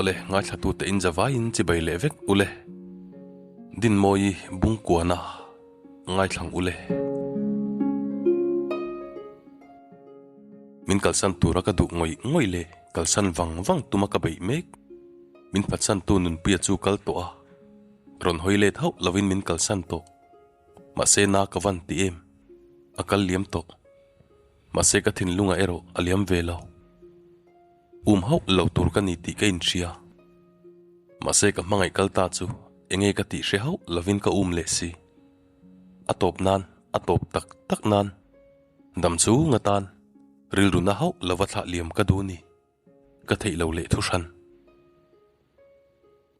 Awle, ngaithlatute in zavaiin chibai leh vek ule. Dinmawi Bungkuana ngaithlang ule. Min kalsan tura ka duh ngawih ngawih leh kalsan vang vang tuma ka beih mek. Min phatsantu Nunpuia chu kal tawh a, rawn hawi let hauh lovin min kalsan tawh. Mahse na ka van ti em? A kal liam tawh. Mahse ka thinlungah erawh a liam ve lo. Um hauh lo tur ka ni tih ka inhria. Mahse ka hmangaih kal ta chu enge ka tih hre hauh lovin ka um leh si. A tawp nan, a tawp tak tak nan, dam chung atan rilru na hauh lova thlah liam ka duh ni. Ka theih lo leh thu hran.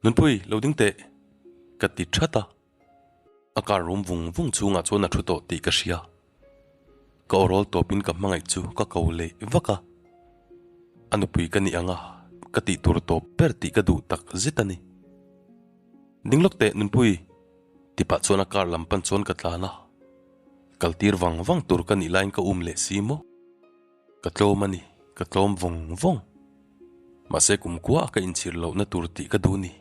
Nunpui, lo ding teh! Ka ti that a. A car rum vung vung chhungah chuan a thu tawh tih ka hria. Ka awrawl tawpin ka hmangaih chu ka ko leh vak a. A nupui ka nih ang a, ka tih tur tawp ber tih ka duh tak zet a ni. Ding lawk teh Nunpui! Ti pah chuan a car lam pan chuan ka tlan a. Kal tir vang vang tur ka nih laiin ka um leh si maw? Ka tlawm a ni, ka tlawm vawng vawng. Mahse kumkhua a ka inchhir lohna tur tih ka duh ni.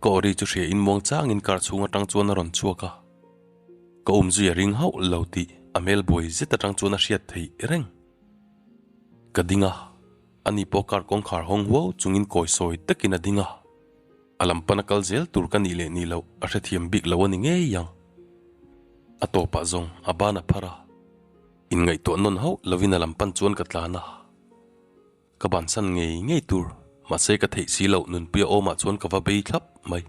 Ka awri chu hria in muang changin car chhung atang chuan a rawn chhuak a. Ka um zui a ring hauh lo tih a hmel buai zet atang chuan a hriat theih reng. Ka ding a, ani pawh car kawngkhar hawng huau chungin kawi sawi takin a ding a. A lam pana kal zel tur ka nih leh nih loh a hrethiam bik lo a ni ngei ang. A tawpah zawng a ban a phar a. Inngaihtuah nawn hauh lovin a lam pan chuan ka tlan a. Ka bansan ngei ngei tur, mahse ka theih si loh nunpuia awmah chuan ka va bei thlap mai.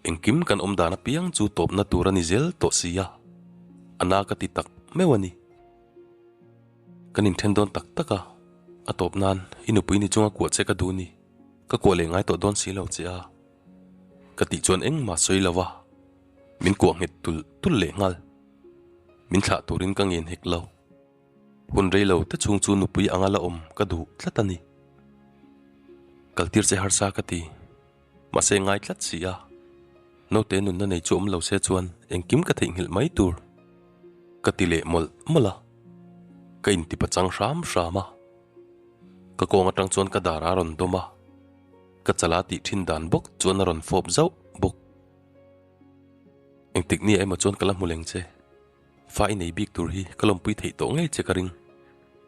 Engkim kan awm dan apiang chu tawpna tur a ni zel tawh si a, a na ka ti tak meuh a ni. Kan inthen dawn tak tak a, a tawp nan i nupui ni chunga kuah che ka duh ni, ka kuah leh ngai tawh dawn si lo che a. Ka tih chuan engmah sawi lo a, min kuah nghet tulh tulh leh nghal. Min thlah turin ka ngen hek lo. Hun rei lo te chhung chu nupui anga la awm ka duh tlat a ni. Kaltir che harsa ka ti. Mahse ngai tlat si a. Naute nunna nei chu awm lo se chuan engkim ka theihnghilh mai tur. Ka ti leh mawlh mawlh a. Ka inti pachang hram hram a. Ka kawng atang chuan ka dar a rawn dawm a. Ka chala tih thin dan bawk chuan a rawn fawp zauh bawk. Engtik nia emaw chuan ka la hmu leng che. Fa i nei bik tur hi ka lawmpui theih tawh ngei che ka ring.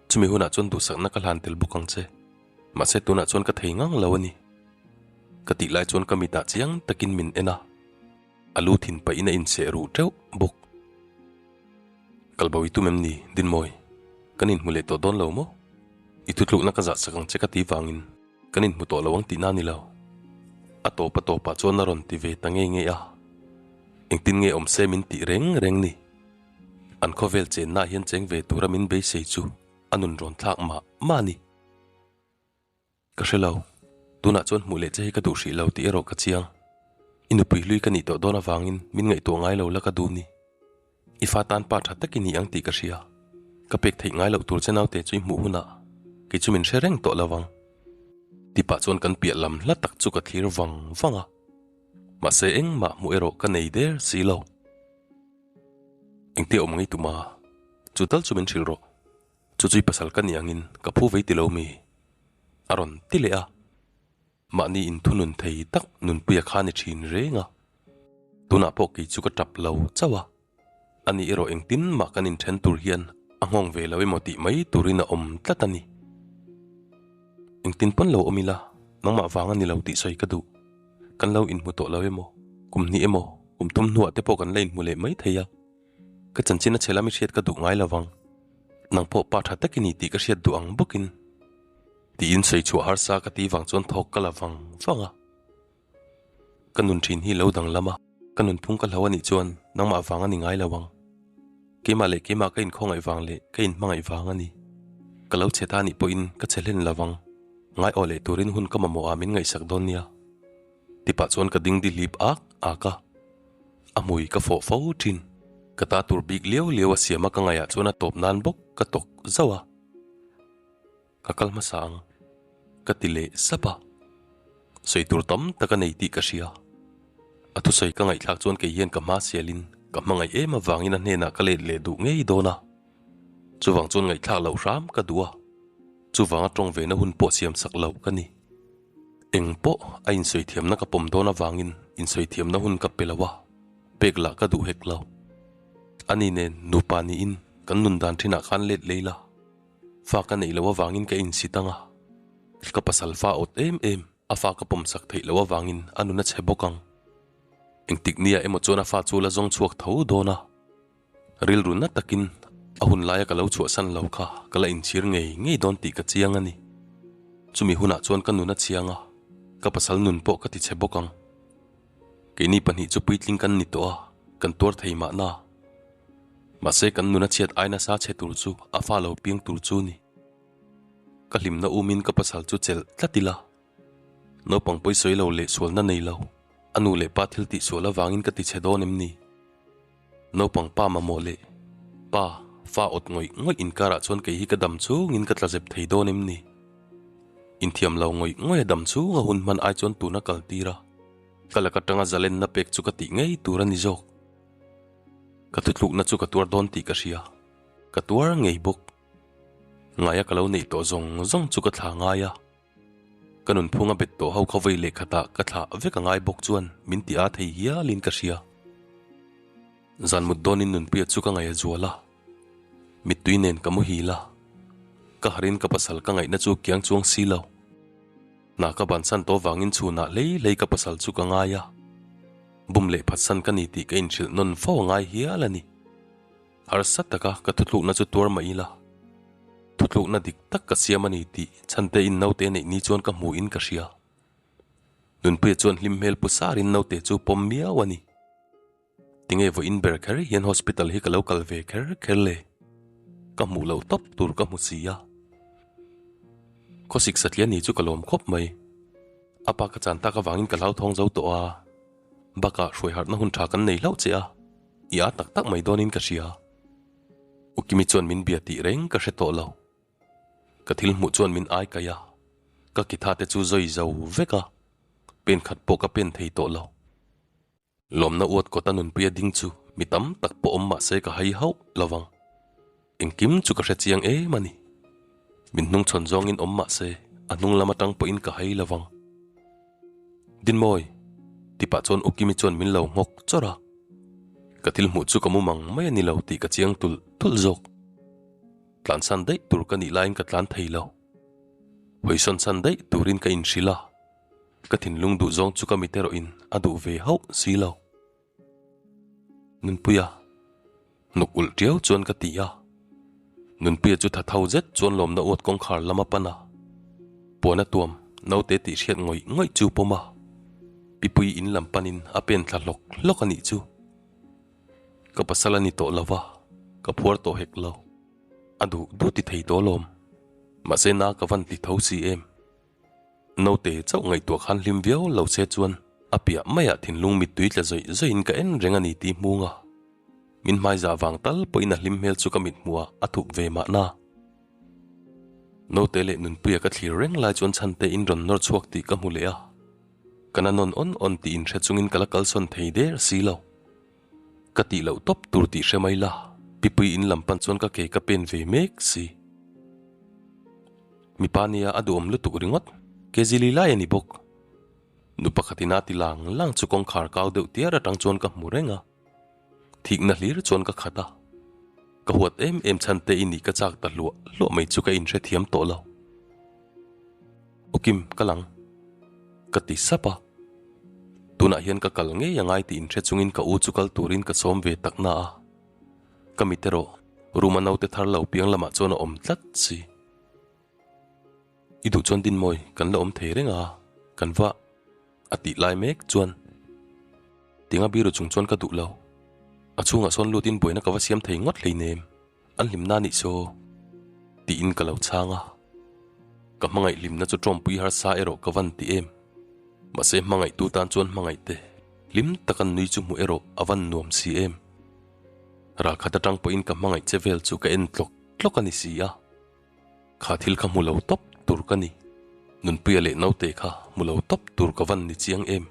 Chumi hunah chuan duhsakna ka hlan tel bawk ang che. Mahse tunah chuan ka thei ngang lo a ni. Ka tih lai chuan ka mitah chiang takin min en a. A lu thin pahin a inseh ruh teuh bawk. Kalbo i tum em ni, Dinmawi? Kan inhmu leh tawh dawn lo maw? I thutlukna ka zahsak ang che ka ti vangin kan inhmu tawh lo ang tihna a ni lo. A tawp a tawpah chuan a rawn ti ve ta ngei ngei a. Engtin nge awm se min tih reng reng ni? An khawvel chennaah hian cheng ve tura min beisei chu a nun rawn thlak mah mah a ni. Ka hre lo. Tunah chuan hmuh leh che hi ka duh hrih lo tih erawh ka chiang. I nupui hlui ka nih tawh dawn avangin min ngaihtuah ngai lo la ka duh ni. I fa tan pa tha tak i ni ang tih ka hria. Ka pek theih ngai loh tur che naute chu i hmuh hunah kei chu min hre reng tawh lo vang. Tipah chuan kan piah lam hla tak chu ka thlir vang vang a. Mahse engmah hmuh erawh ka nei der si lo. Engtia awm ngei tuma chu tal chu min hrilh rawh. Chu chui pasal ka nih angin ka phu vei ti lo mi? A rawn ti leh a. Mahni inthunun thei tak nunpuia kha ni thin reng a. Tunah pawh kei chu ka tap lo chauh a. Ani erawh engtin mah kan inthen tur hian a nghawng ve lo emaw tih mai turin a awm tlat a ni. Engtin pawn lo awm ila, nangmah vang a ni lo tih sawi ka duh. Kan lo inhmu tawh lo emaw, kum hnih emaw, kum thum hnuah te pawh kan la inhmu leh mai thei a. Ka chanchin a chhe lam i hriat ka duh ngai lo vang. Nang pawh pa tha tak i ni tih ka hriat duh ang bawkin. Tiin sawi chhuah harsa ka ti vang chuan thawk ka la vang vang a. Ka nun thin hi lo danglam a, ka nunphung ka hlo a nih chuan nangmah vang a ni ngai lo ang. Keimah leh keimah ka inkhawngaih vang leh ka inhmangaih vang a ni. Ka lo chhe ta nih pawhin ka chhe hlen lo vang. Ngai aw leh turin hun ka mamawh ah min ngaihsak dawn nia. Tipah chuan ka ding dihlip ak ak a. A hmui ka fawh fo thin. Ka ta tur bik liau liau a siam a ka ngaihah chuan a tawp nan bawk ka tawk zauh a. Ka kal hmasa ang, ka ti leh sap a. Sawi tur tam tak a nei tih ka hria. A thusawi ka ngaihthlak chuan kei hian ka hma sialin ka hmangaih em avangin a hnenah ka let leh duh ngei dawn a. Chuvang chuan ngaihthlak loh hram ka duh a. Chuvanga tawng vena hun pawh siam sak lo ka ni. Eng pawh a insawi thiamna ka pawm dawn avangin insawi thiamna hun ka pe lo a, pek lah ka duh hek lo. Ani nen nupa niin kan nun dan thinah khan let lei la, fa ka neih loh avangin ka insit ang a, ka pasal fa awt em em a fa ka pawmsak theih loh avangin a nun a chhe bawk ang. Engtik nia emaw chuan a fa chu la zawng chhuak tho dawn a. Rilru na takin a hun laia ka lo chhuahsan lo kha ka la inchhir ngei ngei dawn tih ka chiang a ni. Chumi hunah chuan ka nun a chiang a, ka pasal nun pawh ka tichhe bawk ang. Keini pahnih chu puitling kan ni tawh a, kan tuar thei mahna. Mahse kan nun a chhiat ai nasa chhe tur chu a fa lo piang tur chu ni. Ka hlimna umin ka pasal chu chelh tlat ila. Naupang pawisawi lo leh sualna nei lo, a nu leh pa thil tihsual avangin ka tichhe dawn em ni? Naupang pa mamawh leh pa fa awt ngawih ngawih inkarah chuan kei hi ka dam chungin ka tla zep thei dawn em ni? Inthiam lo ngawih ngawih a dam chung a hun hman ai chuan tuna kal tir a, ka lak atanga zalenna pek chu ka tih ngei tur a ni zawk. Ka thutlukna chu ka tuar dawn tih ka hria, ka tuar ngei bawk. Ngaia ka lo neih tawh zawng zawng chu ka thla ngai a. Ka nunphung a bet tawh ho kha vawi leh khatah ka thlah vek a ngai bawk chuan min ti a thei hialin ka hria. Zan mut dawnin Nunpuia chu ka ngaih a zual a, mittui nen ka muhil a, ka harin ka pasal ka ngaihna chu kiang chuang si lo. Hna ka bansan tawh vangin chhunah hlei hlei ka pasal chu ka ngai a, bum leh phatsan ka ni tih ka inhrilh nawn fo a ngai hial a ni. Harsa taka ka thuthlukna chu tuar mah ila, thuthlukna dik tak ka siam a ni tih chhante in naute neih ni chuan ka hmu in ka hria. Nunpuia chuan hlim hmel pu sarin naute chu pawm miau a ni. Tinge vawiin ber kher hian hospital hi ka lo kal ve kher kher le? Ka hmuh loh tawp tur ka hmu si a. Khawsik satliah ni chu ka lawm khawp mai. A pa ka chan tak avangin ka hlauthawng zo tawh a. Bakah hruai harhna hun tha kan nei hlauh che a, i a tak tak mai dawnin ka hria. U Kimi chuan min bia tih reng ka hre tawh lo. Ka thil hmuh chuan min ai kaih a, ka kitha te chu zawi zo vek a, pen khat pawh ka pen thei tawh lo. Lawmna uat kawta nunpuia ding chu mi tam tak pawh awm mah se ka hai hauh lo vang. Engkim chu ka hre chiang em a ni. Min hnungchhawn zawngin awm mah se a hnung lam atang pawhin ka hai lo vang. Dinmawi! Ti pah chuan U Kimi chuan min lo nghawk chawrh a. Ka thil hmuh chu ka mu mang mai a ni lo tih ka chiang tulh tulh zawk. Tlansan daih tur ka nih laiin ka tlan thei lo. Hawisawn san daih turin ka inhrilh a. Ka thinlung duh zawng chu ka mit erawhin a duh ve hauh si lo. Nunpuia, hnuk ulh tiau chuan ka ti a. Nunpuia chu tha tho zet chuan lawmna uat kawngkhar lam a pan a. Puan a tuam, naute tih hriat ngawih ngawih chu pawm a. Pipui in lam panin a pen thla hlawk hlawk a nih chu. Ka pasal a ni tawh lo va, ka phuar tawh hek lo. A duh duh ti thei tawh alawm. Mahse na ka van ti tho si em. Naute chauh ngaihtuah khan hlim viau lo se chuan a piah maiah thinlung mittui tla zawih zawihin ka en reng a ni tih hmung a. Min hmaizah vang tal pawhin a hlim hmel chu ka mit hmuhah a thup ve mahna. Naute leh Nunpuia ka thlir reng lai chuan chhante in rawn nawr chhuak tih ka hmu leh a. Ka na nawn awn awn tih inhre chungin ka la kalsawn thei der si lo. Ka tih loh tawp tur tih hre mai la, Pipui in lam pan chuan ka ke ka pen ve mek si. Mipa nia a duhawm lutuk ringawt, Kezili lai a ni bawk. Nu pakhatin a ti lang lang chu kawngkhar kau deuh tiar atang chuan ka hmu reng a. Thikna hlir chuan ka khat a. Ka huat em em chhan te i nih ka chak ta hluah hluah mai chu ka inhrethiam tawh lo. Aw Kim, ka lang. Ka ti sap a. Tunah hian ka kal ngei a ngai tih inhre chungin ka u chu kal turin ka sawm ve tak na a. Ka mit erawh room a naute thar lo piang lamah chuan a awm tlat si. I duh chuan Dinmawi kan la awm thei reng a, kan va a tih lai mek chuan tinga biru chung chuan ka duh lo. A chhungah sawn lutin buaina ka va siam thei ngawt hleinem, an hlimna nih saw tiin ka lo chhang a. Ka hmangaih hlimna chu tawmpui harsa erawh ka van ti em. Mahse hmangaihtu tan chuan hmangaihte hlim taka nui chu hmuh erawh a van nuam si em. Ralkhat atang pawhin ka hmangaih che vel chu ka en tlawk tlawk a ni si a. Kha thil kha hmu lo tawp tur ka ni. Nunpuia leh naute kha hmu lo tawp tur ka van ni chiang em.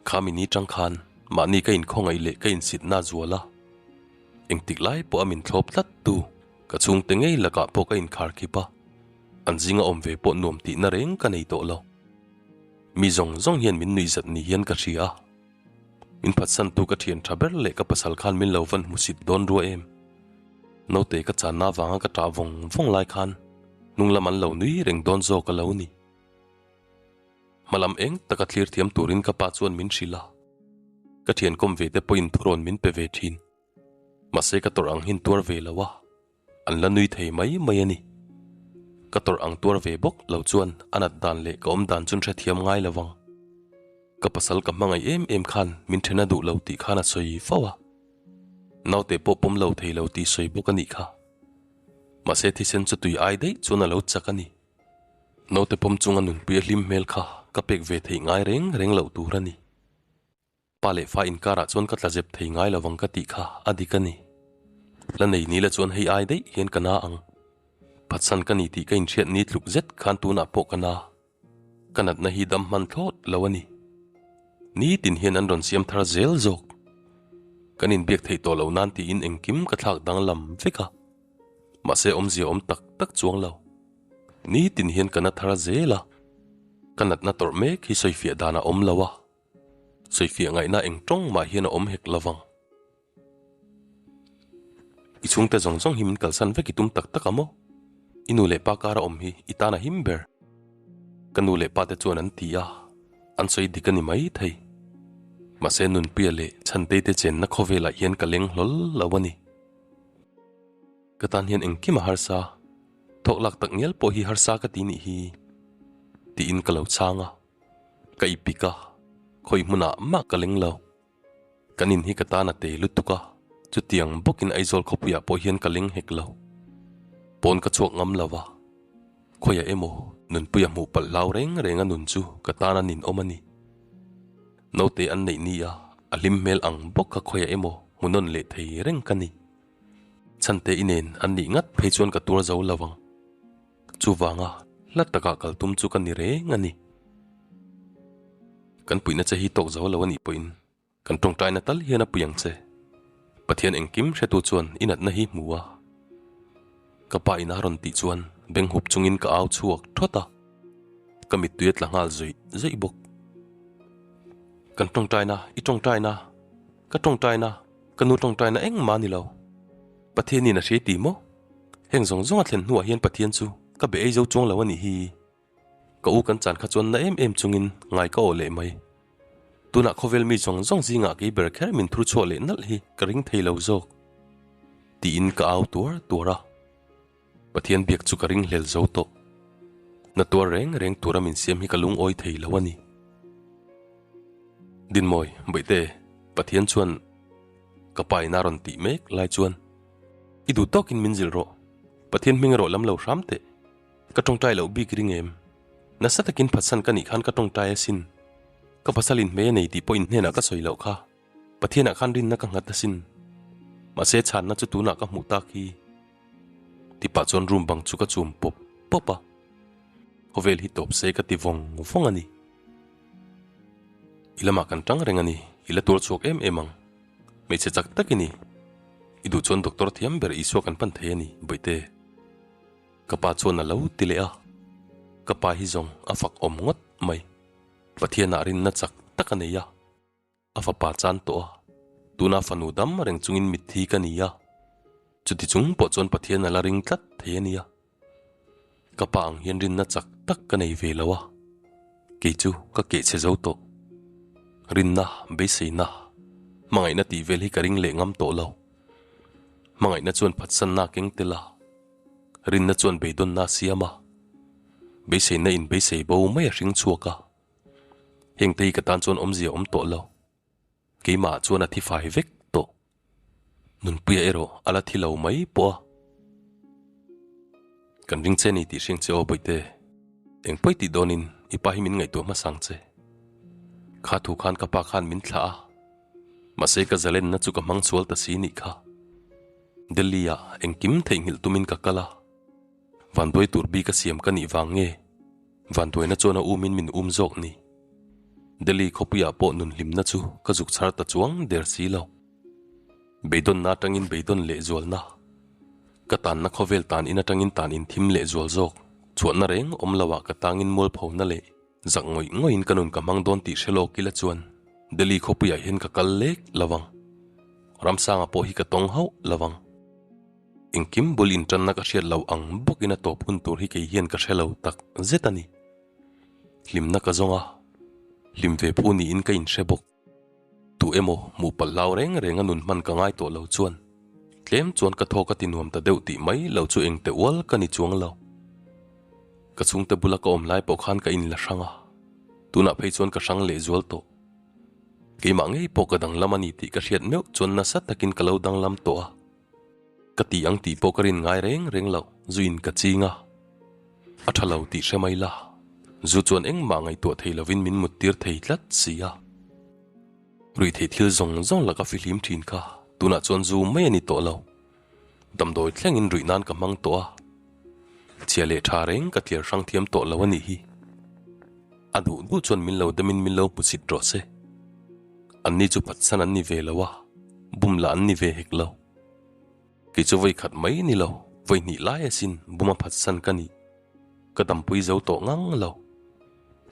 Kha mi ni tang khan mahni ka inkhawngaih leh ka insitna zual a. Engtik lai pawh a min thlawp tlat tu ka chhungte ngei lakah pawh ka inkhar khip a. An zinga awm ve pawh nuam tihna reng ka nei tawh lo. Mi zawng zawng hian min nuihzat ni hian ka hria a. Min phatsantu ka thian tha ber leh ka pasal khan min lo van hmusit dawn rua em. Naute ka channa avanga ka tah vawng vawng lai khan hnung lam an lo nui reng dawn zawk a lo ni. Hmalam eng taka thlir thiam turin ka pa chuan min hrilh a. Ka thian kawm ve te pawhin thurawn min pe ve thin. Mahse ka tawrh ang hin tuar ve lo a. An la nui thei mai mai a ni. Ka tawrh ang tuar ve bawk lo chuan a nat dan leh ka awm dan chun hrethiam ngai lo vang. Ka pasal ka hmangaih em em khan min then a duh lo tih khan a sawi fo a. Naute pawh pawm lo thei lo tih sawi bawk a nih kha. Mahse thisen chu tui ai daih chuan a lo chak a ni. Naute pawm chunga nunpui a hlim hmel kha ka pek ve theih ngai reng reng loh tur a ni. Pa leh fa inkarah chuan ka tla zep thei ngai lovang ka tih kha a dik a ni. La nei ni la chuan hei ai daih hian ka na ang. Phatsan ka ni tih ka inhriat ni tluk zet khan tunah pawh ka na. Ka natna hi dam hman thlawt lo a ni. Nitin hian an rawn siam thar zel zawk. Kan inbiak theih tawh loh nan tiin engkim ka thlak danglam vek a. Mahse awmzia awm tak tak chuang lo. Nitin hian ka na thar zel a. Ka natna tawrh mek hi sawifiah dan a awm lo a. Sawifiah ngaihna eng tawng mah hian a awm hek lo vang. I chhungte zawng zawng hi min kalsan vek i tum tak tak a maw? I nu leh pa kara awm hi i tan a him ber. Ka nu leh pa te chuan an ti a, an sawi dik a ni mai thei. Mahse Nunpuia leh Chhantei te chenna khawvelah hian ka leng hlawl lo a ni. Ka tan hian engkim a harsa, thawk lak tak ngial pawh hi harsa ka ti nih hi, tiin ka lo chhang a. Ka i pik a, khawi hmunah mah ka leng lo. Kan in hi ka tan a te lutuk a, chutiang bawkin Aizawl khawpuiah pawh hian ka leng hek lo. Pawn ka chhuak ngam lo va, khawiah emaw nunpuia hmuh palh hlau reng reng a nun chu ka tan a ninawm a ni. Naute an neih ni a, a hlim hmel ang bawk kha khawiah emaw hmuhnawn leh thei reng ka ni. Chhante i nen an nih ngat phei chuan ka tuar zo lo ang. Chuvanga hla takah kal tum chu ka ni reng a ni. Kan puihna che hi tawk zo lo a nih pawhin kan tawngtaina tal hian a pui ang che. Pathian engkim hretu chuan i natna hi hmu a. Ka pa ina rawn tih chuan beng hup chungin ka au chhuak thawt a. Ka mittui a tla nghal zuih zuih bawk. Kan tawngtaina, i tawngtaina, ka tawngtaina, ka nu tawngtaina engmah a ni lo. Pathianin a hria i ti maw? Heng zawng zawng a thlen hnuah hian Pathian chu ka be ei zo chuang lo a nih hi. Ka u kan chan kha chuan na em em chungin ngai ka awh leh mai. Tunah khawvel mi zawng zawng zingah kei ber kher min thur chhuah leh nalh hi ka ring thei lo zawk. Tiin ka au tuar tuar a. Pathian biak chu ka ring hlel zo tawh. Na tuar reng reng tura min siam hi ka lungawi thei lo a ni. Dinmawi, Bawihte, Pathian chuan ka pa in a rawn tih mek lai chuan I duh tawkin min zilh rawh. Pathian hming erawh lam lo hram teh. Ka tawngtai loh bik ring em? Nasa takin phatsan ka nih khan ka tawngtai asin. Ka pasal in hmei a nei tih pawh in hnenah ka sawi loh kha. Pathianah khan rinna ka nghat asin. Mahse chhanna chu tunah ka hmuh tak hi. Tipah chuan room bang chu ka chum pawp pawp a. Khawvel hi tawp se ka ti vawng vawng a ni. I lamah kan tang reng a ni, i la tuar chhuak em em ang. Hmeichhe chak tak i ni. I duh chuan doctor thiam ber Isua kan pan thei a ni, Bawihte. Ka pa chuan a lo ti leh a. Ka pa hi zawng a fak awm ngawt mai. Pathianah rinna chak tak a nei a. A fapa chan tawh a, tuna fanu dam reng chungin mitthi ka ni a, chuti chung pawh chuan Pathian a la ring tlat thei a nia. Ka pa ang hian rinna chak tak ka nei ve lo a, kei chu ka keh chhe zo tawh. Rinna, beiseina, hmangaihna tih vel hi ka ring leh ngam tawh lo. Hmangaihna chuan phatsanna a keng tel a, rinna chuan beidawnna a siam a, beiseina in beisei bo mai a hring chhuak a. Heng te hi ka tan chuan awmzia awm tawh lo. Keimah chuan a thi fai vek tawh. Nunpuia erawh a la thi lo mai pawh a. Kan ring che ni tih hriang che aw Bawihte. Eng pawi tih dawnin i pa hi min ngaihtuah hmasa ang che. Kha thu khan ka pa khan min thlah a. Mahse ka zalenna chu ka hmang sual ta si nih kha. Delhi ah engkim theihnghilh tumin ka kal a. Vanduai tur bik a siam ka nih vang nge? Vanduaina chuan a umin min um zawk ni. Delhi khawpuiah pawh nun hlimna chu ka zuk chhar ta chuang der si lo. Beidawnna atangin beidawn leh zualna, ka tanna khawvel tan in atangin tan inthim leh zual zawk chhuahna reng awm loah ka tangin mualphona leh. Zak ngawih ngawihin ka nun ka hmang dawn tih hre lawk ila chuan Delhi khawpuiah hian ka kal lek lo vang. Ramsanga pawh hi ka tawng hauh lo vang. Engkim bul intanna ka hriat lo ang bawkin a tawp hun tur hi kei hian ka hre lo tak zet a ni. Hlimna ka zawng a, hlim ve phu niin ka inhre bawk. Tu emaw hmuh palh hlau reng reng a nun hman ka ngai tawh lo chuan tlem chuan ka thaw ka ti nuam ta deuh tih mai lo chu engte ual ka ni chuang lo. Ka chhungte bula ka awm lai pawh khan ka inla hrang a, tunah phei chuan ka hrang leh zual tawh. Keimah ngei pawh ka danglam a ni tih ka hriat meuh chuan nasa takin ka lo danglam tawh a. Ka ti ang tih pawh ka rin ngai reng reng loh, zuin ka ching a. A tha lo tih hre mai la, zu chuan engmah ngaihtuah thei lovin min muttir thei tlat si a. Ruihtheih thil zawng zawng laka fihlim thin kha tunah chuan zu mai a ni tawh lo. Damdawi thlengin ruih nan ka hmang tawh a, chhia leh tha reng ka tliar hrang thiam tawh lo a nih hi. A duh duh chuan min lo demin min lo hmusit rawh se. Anni chu phatsan an ni ve lo a, bum lah an ni ve hek lo. Kei chu vawi khat mai ni lo, vawi hnih lai asin buma phatsan ka nih. Ka dampui zo tawh ngang lo.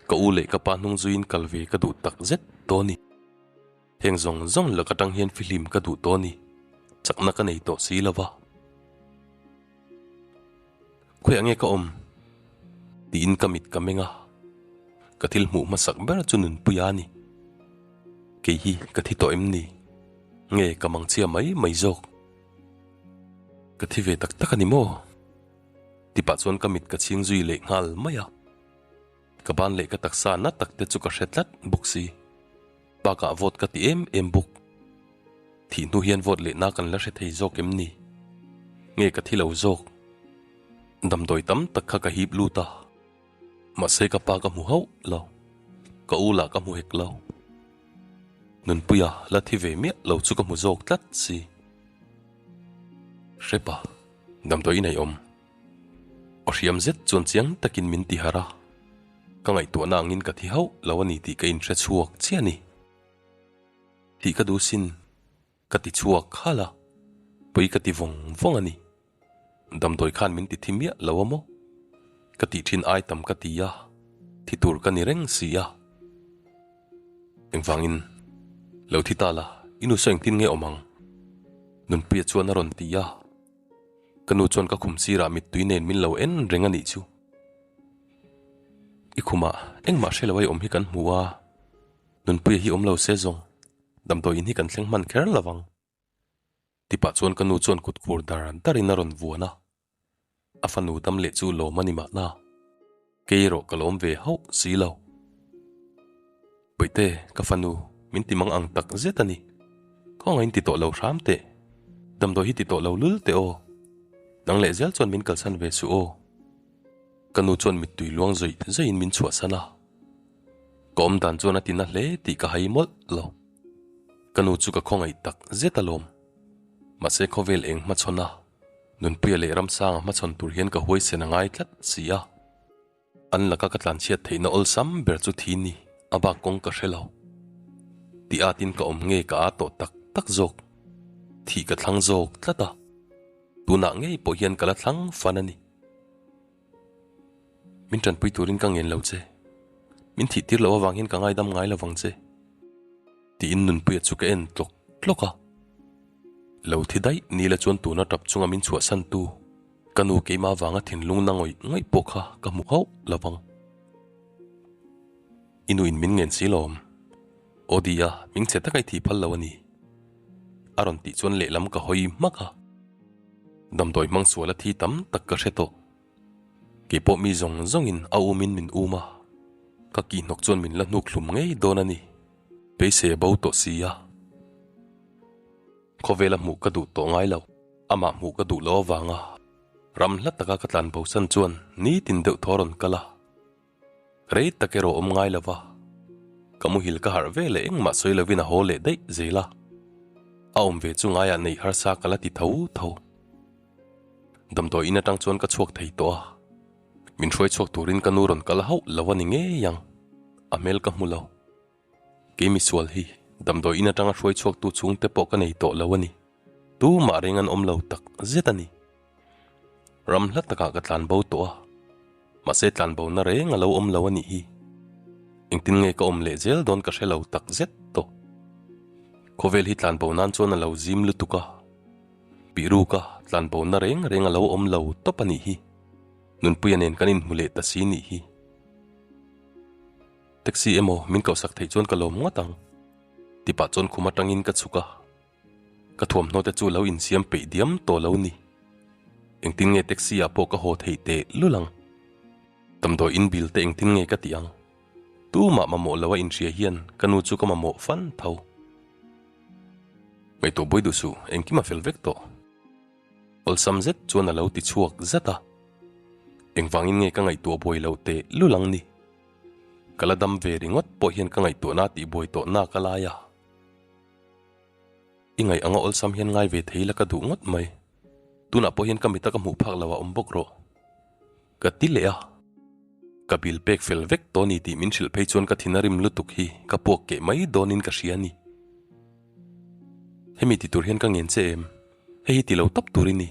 Ka u leh ka pa hnung zuiin kal ve ka duh tak zet tawh a ni. Heng zawng zawng lak atang hian fihlim ka duh tawh a ni. Chakna ka nei tawh si lo va. Khawiah nge ka awm? Tiin ka mit ka meng a. Ka thil hmuh hmasak ber chu Nunpuia a ni. Kei hi ka thi tawh em ni? Nge ka mangchhia mai mai zawk? Ka thi ve tak tak a ni maw? Tipah chuan ka mit ka chhing zui leh nghal mai a. Ka ban leh ka taksa na tak te chu ka hre tlat bawk si. Bakah vawt ka ti em em bawk. Thih hnu hian vawt lehna kan la hre thei zawk em ni? Nge ka thi lo zawk? Damdawi tam tak kha ka hip lut a. Mahse ka pa ka hmu hauh lo. Ka u lah ka hmu hek lo. Nunpuia la thi ve miah lo chu ka hmu zawk tlat si. Hrepa, damdawi in ei awm. Aw hriam zet chuan chiang takin min ti harh a, ka ngaihtuahna angin ka thi hauh lo a ni tih ka inhre chhuak chiah a ni. Thih ka duh sin, ka ti chhuak khalh a, pui ka ti vawng vawng a ni. Damdawi khan min ti thi miah lo a maw? Ka tih thin ai tam ka ti a, thi tur ka ni reng si a. Engvangin? Lo thi ta la, i nu saw engtin nge awm ang? Nunpuia chuan a rawn ti a. Ka nu chuan ka khum sirah mittui nen min lo en reng a nih chu. I khumah engmah hre lo ai awm hi kan hmu a, Nunpuia hi awm lo se zawng, damdawi in hi kan thleng hman kher lo vang. Tipah chuan ka nu chuan kut khur dar darin a rawn vuan a, a fanu dam leh chu lawm a ni mahna, kei erawh ka lawm ve hauh si lo. Puite, ka fanu, min ti mang ang tak zet a ni. Khawngain ti tawh lo hram teh. Damdawi hi ti tawh lo lul teh aw. Nang leh zel chuan min kalsan ve suh aw. Ka nu chuan mittui luang zawih zawihin min chhuahsan a. Ka awm dan chuan a ti na hle tih ka hai mawlh lo. Ka nu chu ka khawngaih tak zet alawm. Mahse khawvel eng hmachhawn a, Nunpuia leh Ramsanga hmachhawn tur hian ka huaisen a ngai tlat si a. An laka ka tlanchhiat theihna awlsam ber chu thi ni, a bak kawng ka hre lo. Ti atin ka awm nge ka aa tawh tak tak zawk. Thih ka thlang zawk tlat a, tunah ngei pawh hian ka la thlang fan a ni. Min tanpui turin ka ngen lo che. Min thih tir loh avang hian ka ngaidam ngai lovang che. Tiin Nunpuia chu ka en tlawk tlawk a. Lo thi daih ni la chuan tuna tap chunga min chhuahsan tu ka nu keimah avanga thinlung na ngawih ngawih pawh kha ka hmu hauh lovang. I nu in min ngen si lawm. Aw di a, hming chhe taka i thih phal lo a ni. A rawn tih chuan lehlam ka hawi hmak a. Damdawi hmang sual a thi tam tak ka hre tawh. Kei pawh mi zawng zawngin a umin min um a, ka kihhnawk chuan min la hnuk hlum ngei dawn a ni. Beisei a bo tawh si a. Khawvela hmuh ka duh tawh ngai lo, amah hmuh ka duh loh avanga ram hla taka ka tlan bosan chuan nitin deuh thaw rawn kal a. Rei tak erawh awm ngai lo va, ka muhil ka harh ve leh engmah sawi lovin a haw leh daih zel a, a awm ve chu ngaiah neih harsa ka la ti tho tho. Damdawi in atang chuan ka chhuak thei tawh a, min hruai chhuak turin ka nu rawn kal hauh lo a ni ngei ang, a hmel ka hmu lo. Kei misual hi damdawi in atanga hruai chhuaktu chhungte pawh ka nei tawh lo a ni. Tumah reng an awm lo tak zet a ni. Ram hla takah ka tlanbo tawh a, mahse tlanbona reng a lo awm lo a nih hi. Engtin nge ka awm leh zel dawn ka hre lo tak zet tawh. Khawvel hi tlanbo nan chuan a lo zim lutuk a, Piruka tlanbo na reng reng a lo awm lo tawp a nih hi. Nunpuia nen kan inhmu leh ta si nih hi. Taxi emaw min kohsak theih chuan ka lawm ngawt ang. Tipah chuan khum atangin ka chhuk a. Ka thuamhnaw te chu lo insiam peih diam tawh lo ni. Engtin nge taxi ah pawh ka haw theih teh lul ang. Damdawi in bill te engtin nge ka tih ang. Tumah mamawh lo a inhria hian ka nu chu ka mamawh fan tho. Ngaihtuah buai duh suh, engkim a fel vek tawh. Awlsam zet chuan a lo ti chhuak zat a. Engvangin nge ka ngaihtuah buai loh teh lul ang ni? Ka la dam ve ringawt pawh hian ka ngaihtuahna a tihbuai tawh nak a lai a. I ngaih anga awlsam hian ngai ve thei la ka duh ngawt mai. Tunah pawh hian ka mita ka hmuh phak lo a awm bawk rawh. Ka ti leh a. Ka bil pek fel vek tawh ni tih min hrilh phei chuan ka thin a rim lutuk hi ka puak keh mai dawnin ka hria a ni. Hemi ti tur hian ka ngen che em? Hei hi ti lo tawp tur i ni.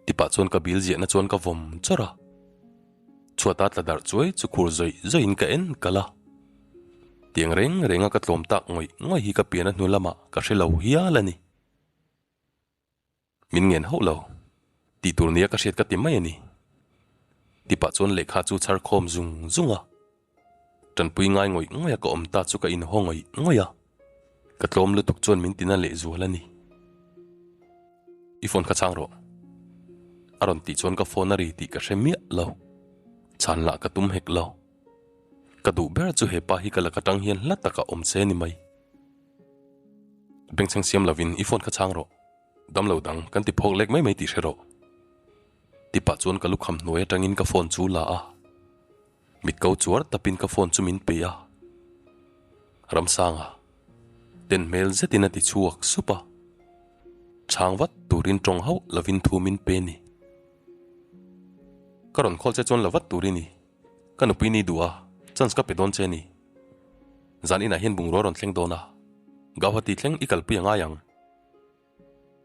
Tipah chuan ka bil ziahna chuan ka vawm chawrh a. Chhuata tla darh chuai chu khur zawih zawihin ka en kal a. Tiang reng renga ka tlawm tak ngawih ngawih hi ka pian a hnu lamah ka hre lo hial a ni. Min ngen hauh lo. Tih tur nia ka hriat ka ti mai a ni. Tipah chuan lehkha chu chhar khawm zung zung a. Tanpui ngai ngawih ngawih a ka awm ta chu ka inhaw ngawih ngawih a. Ka tlawm lutuk chuan min tina lehzual a ni. I phone kha chhang rawh. A rawn tih chuan ka phone a ri tih ka hre miah lo. Chhan lah ka tum hek lo. Ka duh ber chu he pa hi ka laka tang hian hla takah awm se ni mai. Bengchheng siam lovin i phone kha chhang rawh. Dam lo dang kan ti phawk lek mai mai tih hre rawh. Tipah chuan ka lukham hnuai atangin ka phone chu la a. Mit ko chuar tapin ka phone chu min pe a. Ramsanga ten hmel zetin a ti chhuak sup a. Chhang vat turin tawng hauh lovin thu min pe ni. Ka rawn call che chuan la vat tur i ni. Ka nupui ni duh a, chance ka pe dawn che ni. Zan inah hian bungrua rawn thleng dawn a. Gauhati thleng i kalpui a ngai ang.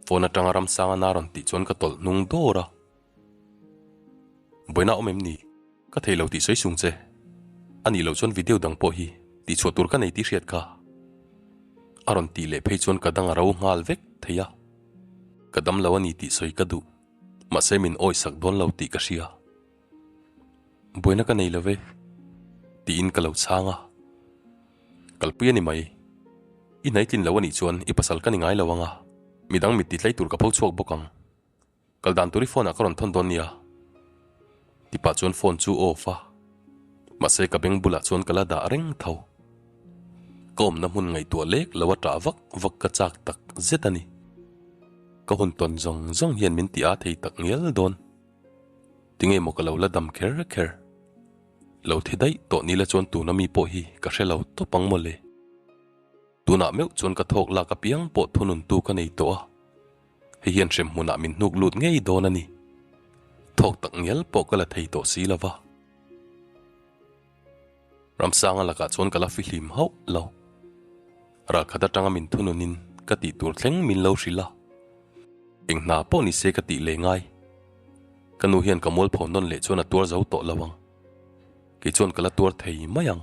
Phone atanga Ramsanga na rawn tih chuan ka tawlh hnung dawr a. Buaina awm em ni? Ka thei lo tih sawi sung che. A nih loh chuan video dang pawh hi tihchhuah tur ka nei tih hriat kha. A rawn tih leh phei chuan ka dang a ro nghal vek thei a. Ka dam lo a ni tih sawi ka duh. Mahse min awisak dawn lo tih ka hria. Buaina ka nei lo ve, tiin ka lo chhang a. Kalpui a ni mai. I hnaitlin lo a nih chuan i pasal ka ni ngai lo ang a, midang mit ti tlai tur ka pho chhuak bawk ang. Kal dan tur i phone ah ka rawn thawn dawn nia. Tipah chuan phone chu off a, mahse ka beng bulah chuan ka la dah reng tho. Ka awmna hmun ngaihtuah lek lo a ṭah vak vak ka chak tak zet a ni. Ka hun tawn zawng zawng hian min ti â thei tak ngial dawn. Tinge maw ka lo la dam kher kher? Lo thi daih tawh nila chuan tuna mi pawh hi ka hre lo tawp ang mawle. Tunah meuh chuan ka thawk lak apiang pawh thununtu ka nei tawh a, hei hian hrem hmunah min hnuk lut ngei dawn a ni. Thawk tak ngial pawh ka la thei tawh si lo va. Ramsanga lakah chuan ka la fihlim hauh lo. Ralkhat atanga min thununin ka tih tur thleng min lo hrilh a. Eng hna pawh ni se ka tih leh ngai. Ka nu hian ka mualpho nawn leh chuan a tuar zo tawh lo ang. Kei chuan ka la tuar thei mai ang.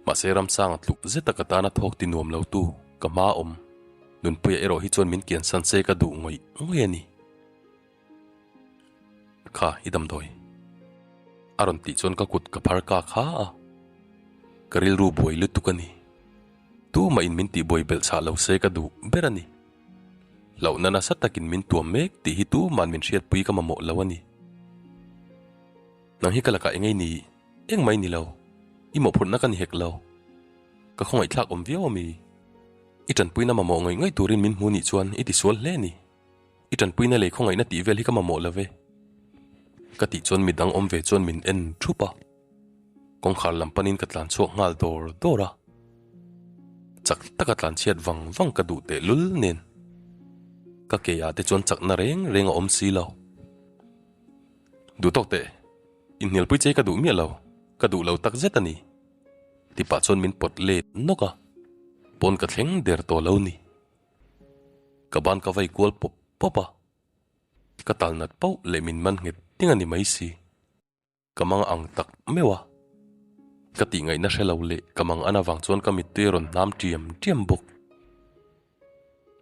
Mahse Ramsanga tluk zeta ka tana thawk ti nuam lo tu ka hma awm. Nunpuia erawh hi chuan min kiansan se ka duh ngawih ngawih a ni. Kha i damdawi. A rawn tih chuan ka kut ka phar kak ha a. Ka rilru buai lutuk a ni. Tumah in min tihbuai belh chhah lo se ka duh ber a ni. Hlauhna nasa takin min tuam mek tih hi tuman min hriatpui ka mamawh lo a ni. Nang hi ka lakah engei ni engmah i ni lo. I mawhphurhna ka ni hek lo. Ka khawngaihthlak awm viau a mi. I tanpuina mamawh ngawih ngawih turin min hmu nih chuan i tisual hle a ni. I tanpuina lei khawngaihna tih vel hi ka mamawh lo ve. Ka tih chuan midang awm ve chuan min en thup a. Kawngkhar lam panin ka tlan chhuak nghal dawr dawr a. Chak taka tlan chhiat vang vang ka duh teh lul nen. Ka ke ah te chuan chakna reng reng a awm si lo. Duh tawk teh, inhnialpui che ka duh miah lo, ka duh lo tak zet a ni. Tipah chuan min pawt let nawk a, pawn ka thleng der tawh lo ni. Ka ban ka vai kual pawp pawp a, ka tal nat pauh leh min man nghet ting a ni mai si. Ka mang ang tak meuh a. Ka tih ngaihna hre lo leh ka mang an avang chuan ka mittui a rawn hnam ṭiam ṭiam bawk.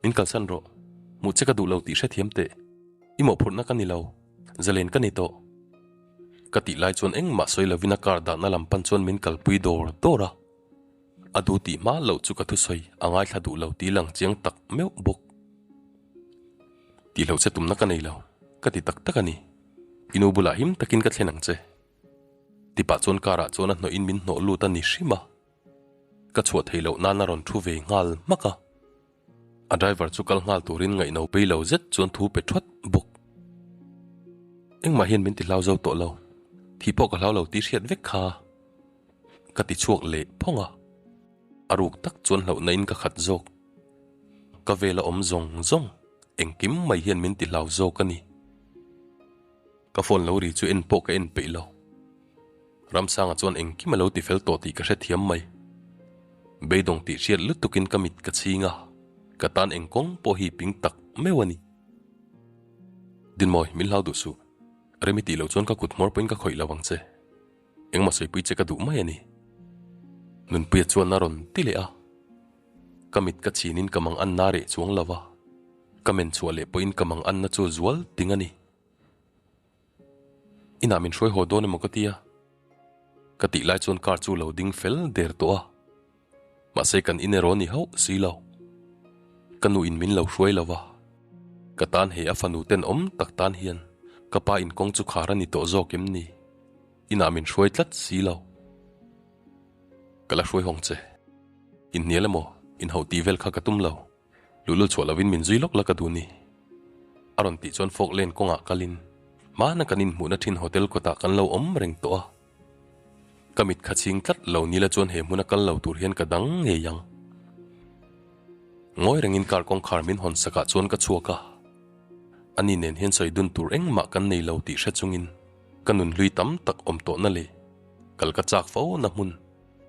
Min kalsan rawh, hmuh che ka duh lo tih hrethiam teh. I mawhphurhna ka ni lo, zalen ka ni tawh. Ka tih lai chuan engmah sawi lovin a car dahna lam pan chuan min kalpui dawr dawr a. A duh tih hma loh chu ka thusawi a ngaithla duh lo tih lang chiang tak meuh bawk. Tihloh che tumna ka nei lo, ka ti tak tak a ni. I nu bulah him takin ka thlen ang che. Tipah chuan car ah chuan a hnawhin min hnawh lut a ni hrim a. Ka chhuah theih loh nan a rawn thu ve nghal hmak a. A driver chu kal nghal turin ngaihno pei lo zet chuan thu pe thuat bawk. Engmah hian min ti hlau zo tawh lo, thih pawh ka hlau lo tih hriat vek kha. Ka ti chhuak leh phawng a, a ruk tak chuan hlauhna in ka khat zawk. Ka vela awm zawng zawng engkim mai hian min ti hlau zawk a ni. Ka phone lo ri chu en pawh ka en peih lo. Ramsanga chuan engkim a lo ti fel tawh tih ka hrethiam mai. Beidawng tih hriat lutukin ka mit ka chhing a, ka tan eng kawng pawh hi ping tak meuh a ni. Dinmawi, min hlau duh suh. Remi tih loh chuan ka kut hmawr pawhin ka khawih lo ang che. Engmah sawipui che ka duh mai a ni. Nunpuia chuan a rawn ti leh a. Ka mit ka chhinin ka mang anna reh chuang lo va, ka men chhuah leh pawhin ka mang anna chu a zual ting a ni. Inah min hruai haw dawn emaw ka ti a, ka tih lai chuan car chu lo ding fel der tawh a, mahse kan in erawh ni hauh si lo. Ka nu in min lo hruai lo va, ka tan he a fanu tenawm tak tan hian ka pa in kawng chu khar a ni tawh zawk em ni? Inah min hruai tlat si lo. Ka la hruai hawng che. Inhnial emaw inhauh tih vel kha ka tum lo. Luhlul chhuah lovin min zui lawk la ka duh ni. A rawn tih chuan Fawk Lane kawngah kalin hmana kan inhmuhna thin hotel kawtah kan lo awm reng tawh a. Ka mit kha chhing tlat lo nila chuan he hmuna kal lo tur hian ka dang ngei ang. Ngawi rengin car kawngkhar min hawn sakah chuan ka chhuak a. Ani nen hian sawi dun tur engmah kan nei lo tih hre chungin ka nun hlui tam tak awm tawhna leh kal ka chak fo na hmun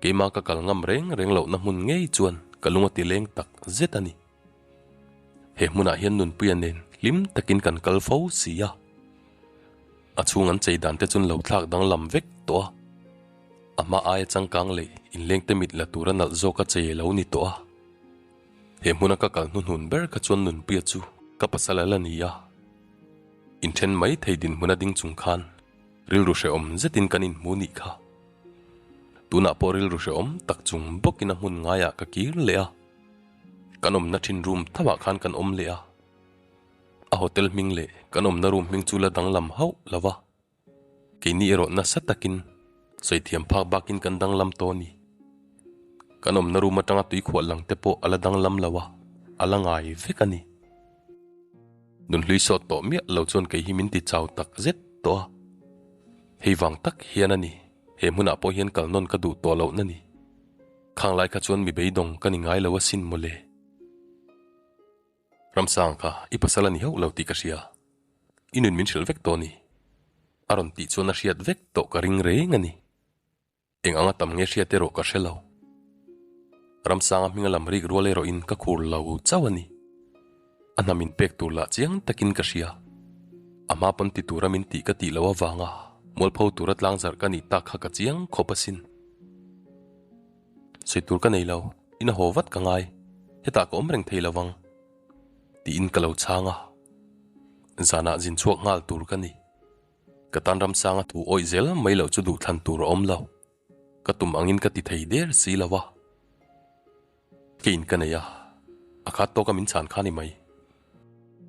Keimah ka kal ngam reng reng lohna hmun ngei chuan ka lung a ti leng tak zet a ni. He hmunah hian Nunpuia nen hlim takin kan kal fo si a. A chhung an chei dan te chuan lo thlak danglam vek tawh a. A hma aia changkang leh inlengte mit la tura nalh zawka chei a lo ni tawh a. He hmuna ka kal hnuhnun ber kha chuan Nunpuia chu ka pasal a la ni a. Inthen mai thei dinhmuna ding chung khan rilru hrehawm zetin kan inhmu nih kha. Tunah pawh rilru hrehawm tak chung bawkin a hmun ngaiah ka kir leh a, kan awmna thin room thamah khan kan awm leh a, a hotel hming leh kan awmna room hming chu la danglam hauh lo va, keini erawh nasa takin sawi thiam phak bakin kan danglam tawh a ni. Kan awmna room atanga tuikhuah lang te pawh a la danglam lo a, a la ngai vek a ni. Nunhlui sawt tawh miah lo chuan kei hi min ti chau tak zet tawh a, hei vang tak hian a ni, he hmunah pawh hian kal nawn ka duh tawh loh na ni. Khang lai kha chuan mi beidawng ka ni ngai lo asin mawle. Ramsang kha i pasal a ni hauh lo tih ka hria, i nun min hrilh vek tawh a ni. A rawn tih chuan a hriat vek tawh ka ring reng a ni. Eng anga tam nge hriat erawh ka hre lo. Ramsanga hminga lam rik rual erawhin ka khur lo chauh a ni. A hna min pek tur lah chiang takin ka hria. A hma pawn ti tura min tih ka tih loh avanga mualpho tura tlangzarh ka nih tak kha ka chiang khawp asin. Sawi tur ka nei lo, in a haw vat ka ngai, hetah ka awm reng thei lo vang. Tiin ka lo chhang a. Zanah zin chhuak nghal tur ka ni. Ka tan Ramsanga thu awih zel mai loh chu duhthlan tur a awm lo. Ka tum angin ka ti thei der si lo a. Kein ka nei a, a khat tawka min chhan kha ni mai.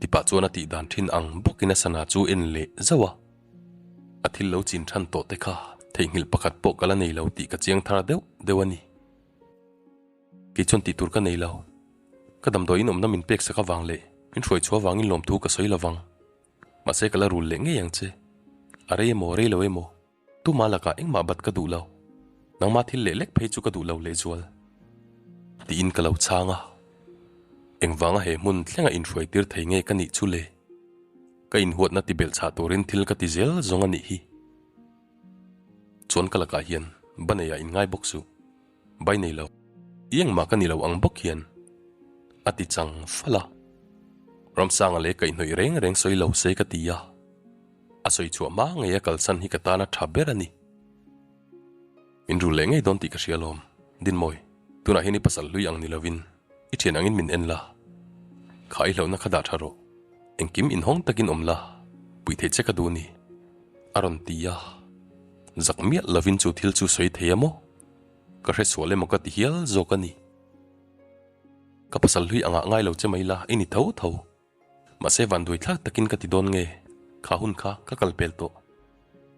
Tipah chuan a tih dan thin ang bawkin a sana chu en leh zauh a. A thil lo chin than tawh te kha theihnghilh pakhat pawh ka la nei lo tih ka chiang thar deuh deuh a ni. Kei chuan tih tur ka nei lo. Ka damdawiin awmna min pek sak avang leh min hruai chhuah avangin lawmthu ka sawi lovang. Mahse ka la rul leh ngei ang che. A rei emaw rei lo emaw, tuma lakah engmah bat ka duh lo. Nangmah thil leh lek phei chu ka duh lo lehzual. Tiin ka lo chhang a. Engvanga he hmun thlenga inhruai tir thei nge ka nih chu le? Ka inhuatna ti belh chhah turin thil ka ti zel zawng a nih hi. Chuan ka lakah hian baneiah inngai bawk suh. Bai nei lo. I engmah ka ni lo ang bawk hian a ti chang fal a. Ramsanga leh kaihhnawih reng reng sawi lo se ka ti a. A sawi chhuah hma ngei a kalsan hi ka tana tha ber a ni. Min rul leh ngei dawn tih ka hria alawm. Dinmawi, tunah hian i pasal hlui ang ni lovin i thian angin min en la. Kha i hlauhna kha dah tha rawh. Engkim inhawng takin awm la, pui theih che ka duh ni. A rawn ti a. Zak miah lovin chu thil chu sawi thei a maw? Ka hre sual emaw ka ti hial zawk a ni. Ka pasal hlui angah ngai lo che mai la, i ni tho tho. Mahse vanduai thlak takin ka ti dawn nge? Kha hun kha ka kal pel tawh.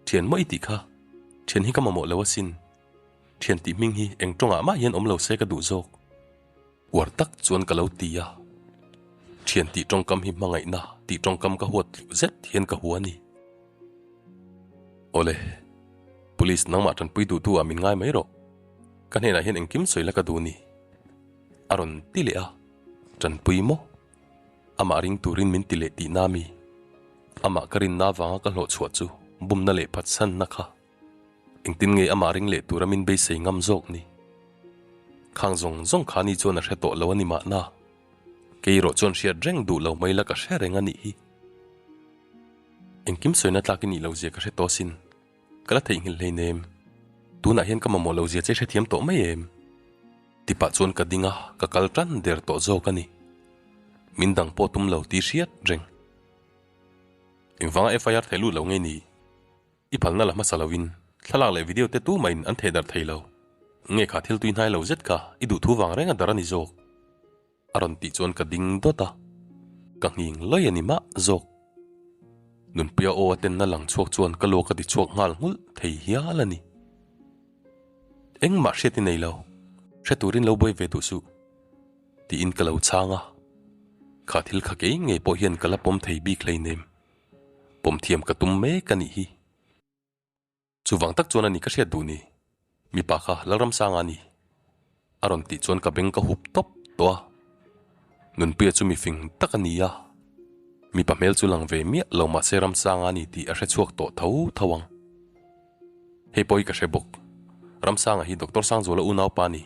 Thian maw i tih kha? Thian hi ka mamawh lo asin. Thian tih hming hi eng tawngah mah hian awm lo se ka duh zawk. Uar tak chuan ka lo ti a. Thian tih tawngkam hi hmangaihna tih tawngkam ka huat tluh zet hian ka hua a ni. Awle, Police nangmah tanpui duhtu ah min ngai mai rawh. Ka hnenah hian engkim sawi la ka duh ni. A rawn ti leh a. Tanpui maw? Amah ring turin min ti leh tihna mi? Amah ka rinna avanga ka hlawh chhuah chu bumna leh phatsanna kha engtin nge amah ring leh tura min beisei ngam zawk ni? Khang zawng zawng kha ni chuan a hre tawh lo a ni mahna, kei erawh chuan hriat reng duh lo mai la ka hre reng a nih hi. Engkim sawina tlak i nih lo zia ka hre tawh asin. Ka la theihnghilh hleinem. Tunah hian ka mamawh lo zia che hrethiam tawh mai em? Tipah chuan ka ding a, ka kal tan der tawh zawk a ni. Min dang pawh tum lo tih hriat reng. Engvanga FIR thei lut lo nge ni? I phalna la hmasa loin thlalak leh video te tumahin an theh darh thei lo. Nge kha thil tui hnai lo zet kha i duhthu vang reng a dar a ni zawk. A rawn tih chuan ka ding dawt a, ka nghing lawi a ni mah zawk. Nunpuia aw a tenna lang chhuak chuan ka luak a ti chhuak nghal nghulh thei hial a ni. Engmah hriat i nei lo, hre turin lo buai ve duh suh, tiin ka lo chhang a. Kha thil kha kei ngei pawh hian ka la pawm thei bik hleinem. Pawm thiam ka tum mek a nih hi. Chuvang tak chuan a ni ka hriat duh ni, mipa kha Lalramsanga a ni. A rawn tih chuan ka beng ka hup tawp tawh a. Nunpuia chu mi fing tak a ni a, mipa hmel chu lang ve miah lo mahse Ramsanga a ni tih a hre chhuak tawh tho tho ang. Hei pawh hi ka hre bawk, Ramsanga hi Doctor Sangzuala unaupa a ni.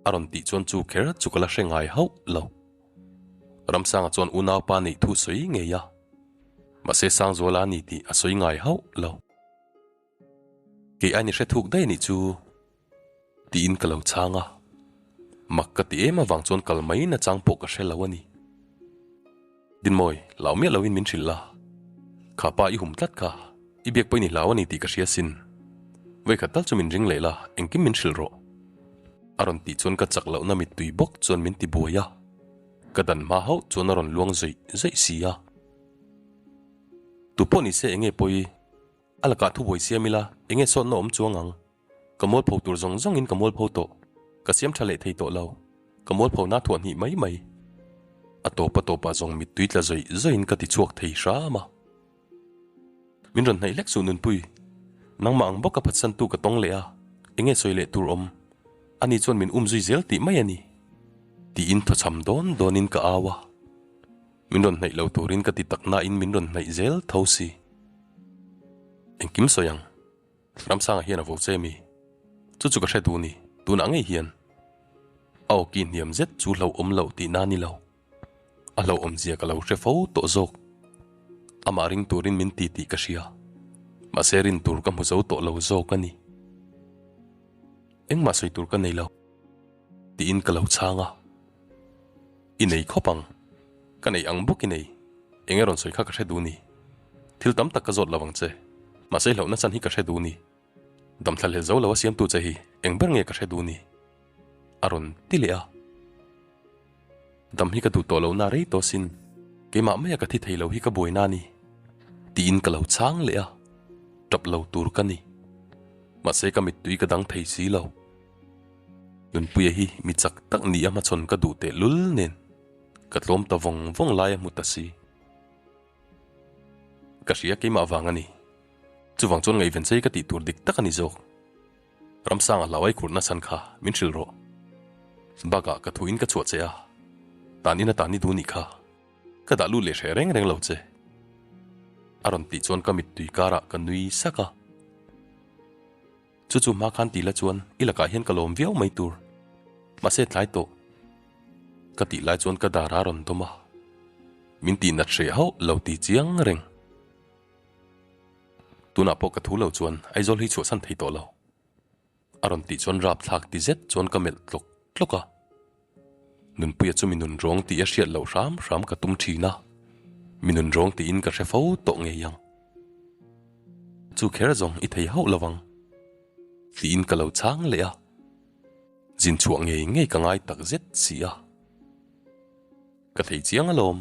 A rawn tih chuan chu kher chu ka la hre ngai hauh lo. Ramsanga chuan unaupa neih thu sawi ngei a, mahse Sangzuala a ni tih a sawi ngai hauh lo. Kei aini hre thuk daih anih chu tiin ka lo chhang a, mak ka ti em avang chuan kal mai nachang pawh ka hre lo a ni. Dinmawi, lau miah loin min hrilh la, kha pa i hum tlat kha, i biak pawhin i hlau a ni tih ka hria sin. Vawikhat tal chu min ring leh la, engkim min hrilh rawh. A rawn tih chuan ka chak lohna mittui bawk chuan min ti buai a, ka dan hma hauh chuan a rawn luang zawih zawih si a. Tupawh nise enge pawi? A lakah thubuai siam ila, enge sawtna awm chuang ang? Ka mualpho tur zawng zawngin ka mualpho tawh. Ka siam tha leh thei tawh lo. Ka mualpho na thuah hnih mai mai. A tawp a tawpah zawng mittui tla zawih zawihin ka ti chhuak thei hram a. Min rawn hnaih hlek suh Nunpui. Nangmah ang bawk a phatsantu ka tawng leh a, enge sawi leh tur awm? Ani chuan min um zui zel tih mai a ni. Tiin thawchham dawn dawnin ka au a. Min rawn hnaih lo turin ka ti tak nain min rawn hnaih zel tho si. Engkim sawi ang. Ramsanga hian a vo che mi. Chu chu ka hre duh ni, tunah ngei hian. A awki hniam zet chu hlauhawm loh tihna a ni lo. A hlauhawm zia ka lo hre fo tawh zawk. Amah ring turin min ti tih ka hria. Mahse rin tur ka hmu zo tawh lo zawk a ni. Engmah sawi tur ka nei lo. Tiin ka lo chhang a. I nei khawp ang. Ka nei ang bawk i nei. Eng e rawn sawi kha ka hre duh ni. Thil tam tak ka zawt lo ang che. Mahse hlauhna chan hi ka hre duh ni. Damthla hlel zo lo a siamtu che hi eng ber nge ka hre duh ni? A rawn ti leh a. Dam hi ka duh tawh lohna rei tawh sin. Keimah maia ka thi thei lo hi ka buaina a ni. Tiin ka lo chhang leh a. Tap lo tur ka ni. Mahse ka mittui ka dang thei si lo. Nunpuia hi mi chak tak ni a hmachhawn ka duh teh lul nen ka tlawm ta vawng vawng lai a hmu ta si. Ka hria keimah vang a ni. Chuvang chuan ngaihven chei ka tih tur dik tak a ni zawk. Ramsanga hlau ai khurhna chhan kha min hrilh rawh. Bakah ka thuin ka chhuah che a, tan in a tan i duh nih kha. Ka dah lut leh hreh reng reng lo che. A rawn tih chuan ka mittui karah ka nui sak a. Chu chu hma khan ti la chuan i lakah hian ka lawm viau mai tur. Mahse tlai tawh. Ka tih lai chuan ka dar a rawn dawm a. Min tih nat hreh hauh lo ti chiang reng. Tunah pawh ka thu lo chuan Aizawl hi chhuahsan thei tawh lo. A rawn tih chuan rapthlak ti zet chuan ka melh tlawk tlawk a. Nunpuia chu mi nun rawng tih a hriat loh hram hram ka tum thin a, mi nun rawng tiin ka hre fo tawh ngei ang. Chu kher zawng i thei hauh lovang tiin ka lo chhang leh a, zin chhuah ngei ngei ka ngai tak zet si a. Ka thei chiang alawm,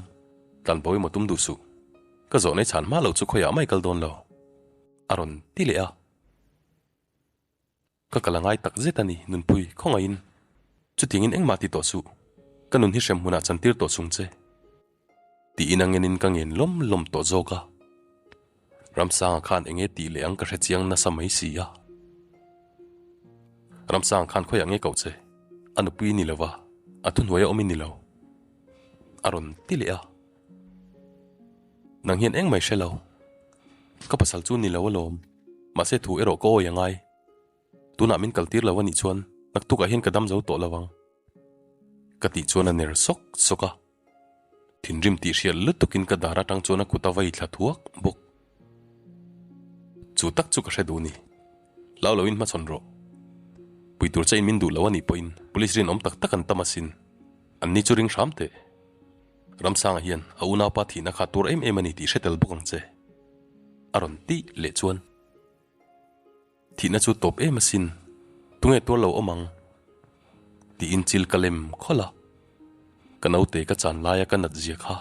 tlanbo emaw tum duh suh, ka zawh nei chhan hma loh chu khawiah mai kal dawn lo, a rawn ti leh a. Ka kal a ngai tak zet a ni, Nunpui, khawngaihin. Chutiangin engmah ti tawh suh. Ka nun hi hrem hmunah chantir tawh chung che. Tiin a ngenin ka ngen lawm lawm tawh zawk a. Ramsanga khan enge tih leh ang ka hre chiang nasa mai si a. Ramsanga khan khawiah nge koh che? A nupui ni lova, a thuhnuaia awm i ni lo. A rawn ti leh a. Nang hian engmah i hre lo. Ka pasal chu ni lo alawm. Mahse thu erawh ka awi a ngai. Tunah min kaltir lo a nih chuan naktukah hian ka dam zo tawh lo ang. Ka tih chuan a ner sawk sawk a. Thinrim tih hriat lutukin ka dar atang chuan a kut a vai thla thuak bawk. Chu tak chu ka hre duh ni. Hlau loin hmachhawn rawh. Pui tur che in min duh lo a nih pawhin police rinawm tak tak an tam asin. Anni chu ring hram teh. Ramsanga hian a unaupa thihna kha tur em em a ni tih hre tel bawk ang che. A rawn tih leh chuan. Thihna chu tawp em asin, tunge tuar lo awm ang? Tiin chil ka lem khawlh a, ka naute ka chan laia ka nat zia kha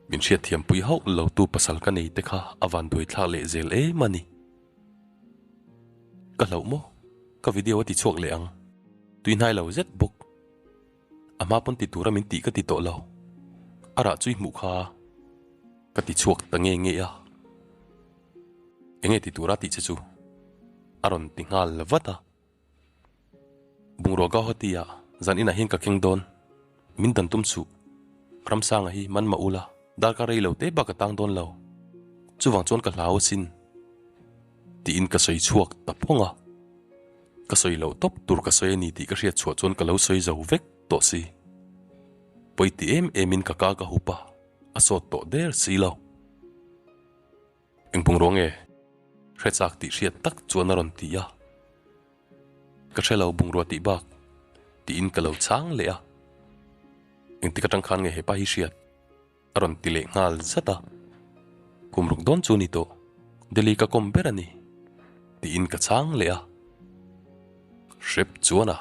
min hriatthiam pui hauh lo tu pasal ka nei te kha a van duai thlak leh zel em a ni. Ka hlauh maw? Ka video a ti chhuak leh ang, tui hnai lo zet bawk. A hma pawn ti tura min tih ka ti tawh lo. A rah chu i hmuh kha ka ti chhuak ta nge nge a. Enge ti tura tih che chu a rawn ti nghal vat a. Bungrua Gauhati ah zan inah hian ka keng dawn. Min dan tum suh. Ramsanga hi man mah ula darkar rei lo te bak a tang dawn lo. Chuvang chuan ka hlau asin tiin ka sawi chhuak ta phawng a. Ka sawi loh tawp tur ka sawi a ni tih ka hriat chhuah chuan ka lo sawi zo vek tawh si. Pawi ti em emin ka ka ka hup a, a sawt tawh der si lo. Eng bungrua nge? Hre chak tih hriat tak chuan a rawn ti a. Ka hre lo bungrua tih bak tiin ka lo chhang leh a. Engtik atang khan nge hepa hi hriat? A rawn ti leh nghal zat a, Kum ruk dawn chu ni tawh, Delhi ka kawm ber a ni, tiin ka chhang leh a. Hrep chuan a,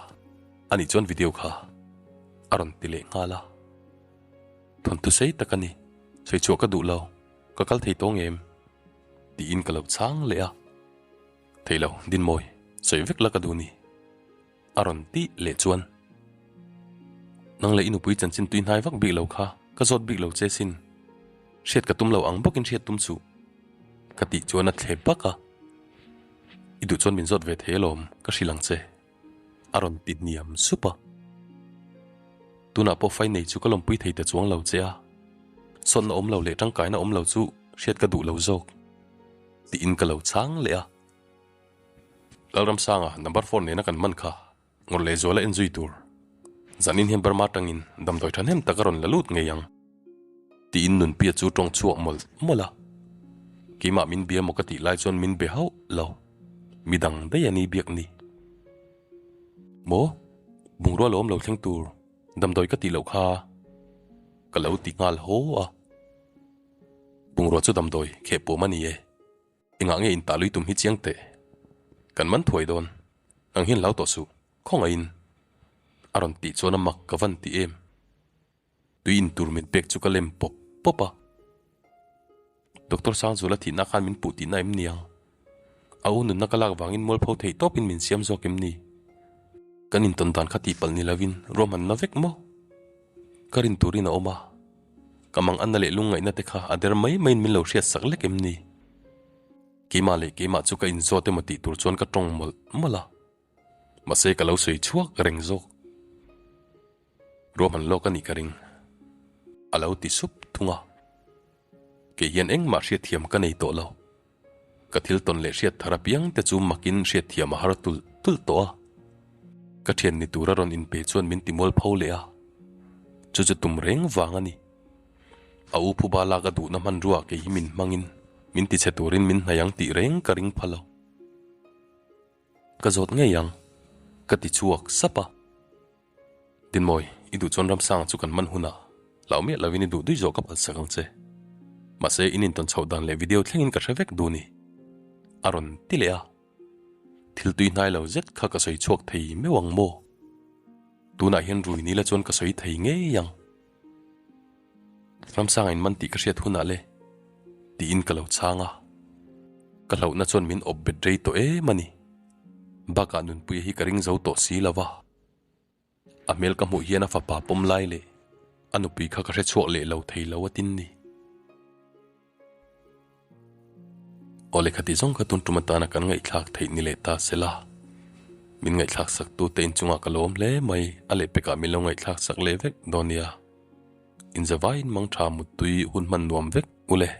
ani chuan video kha a rawn ti leh nghal a. Thawnthu sei tak a ni, sawi chhuah ka duh lo, ka kal thei tawng em? tiin ka lo chhang leh a. Thei lo, Dinmawi, sawi vek la ka duh ni. A rawn tih leh chuan, Nang leh i nupui chanchin tui hnai vak bik lo kha ka zawt bik lo che sin. Hriat ka tum lo ang bawkin hriat tum suh. Ka tih chuan a thle bak a. I duh chuan min zawt ve thei alawm, ka hrilh ang che. A rawn ti hniam sup a. Tunah pawh fai nei chu ka lawmpui thei ta chuang lo che a. Sawtna awm lo leh tangkaina awm lo chu hriat ka duh lo zawk. Tiin ka lo chhang leh a. Lalramsanga number phone nena kan man kha ngawrh leh zuala en zui tur. Zanin hian Burma tangin damdawi thahnem tak a rawn la lut ngei ang tiin Nunpia chu tawng chhuak mawlh mawlh a. Keimah min bia maw ka tih lai chuan min be hauh lo, midang daih a ni biak ni. Maw? Bungrua lo awm lo thleng tur damdawi ka tih loh kha ka lo ti nghal haw a. Bungrua chu damdawi kheh puam a ni e. Engah nge in tah lui tum hi chiang teh? Kan man thuai dawn. Nang hian hlau tawh suh, khawngaihin. A rawn tih chuan a mak ka van ti em. Tui in tur min pek chu ka lem pawp pawp a. Doctor Sangzula thihna khan min puh tihna em niang? A u nunna ka lak vangin mualpho theih tawpin min siam zawk em ni? Kan intawn dan kha tihpalh ni lovin ruahmanna vek maw? Ka rin turin a awm a. Ka mang anna leh lungngaihna te kha a der mai maiin min lo hriat sak lek em ni? Keimah leh keimah chu ka inzawt emaw tih tur chuan ka tawng mawlh mawlh a. Mahse ka lo sawi chhuak reng zawk. Ruahman lawk a nih ka ring. A lo ti sup thung a. Kei hian engmah hriatthiam ka nei tawh lo. Ka thil tawn leh hriat thar apiang te chu makin hriatthiam a har tulh tulh tawh a. Ka thian ni tura rawn inpe chuan min ti mual pho leh a. Chu chu tum reng vang a ni. A u phuba lak a duhna hmanrua kei hi min hmangin min tichhe turin min hnaih ang tih reng ka ring pha lo. Ka zawt ngei ang, ka ti chhuak sap a. Dinmawi, i duh chuan Ramsanga chu kan man hunah hlauh miah lovin i duh dui zawh ka phalsak ang che. Mahse, in intawn chhoh dan leh video thlengin ka hre vek duh ni. A rawn ti leh a. Thil tui hnai lo zet kha ka sawi chhuak thei meuh ang maw? Tunah hian rui ni la chuan ka sawi thei ngei ang. Ramsanga in man tih ka hriat hunah le tiin ka lo chhang a, ka hlauhna chuan min awp bet rei tawh em a ni. Bakah Nunpuia hi ka ring zo tawh si lo va, a hmel ka hmuh hian a fapa pawm lai leh a nupui kha ka hre chhuak leh lo thei lo a tin ni. Aw lehkha tih zawng kha tun tum atana kan ngaihthlak theih ni leh ta se la. Min ngaihthlak sak tu te inchungah ka lawm hle mai, a lehpekah min lo ngaihthlak sak leh vek dawn nia. Inzavaiin mangtha muttui hun hman nuam vek u le.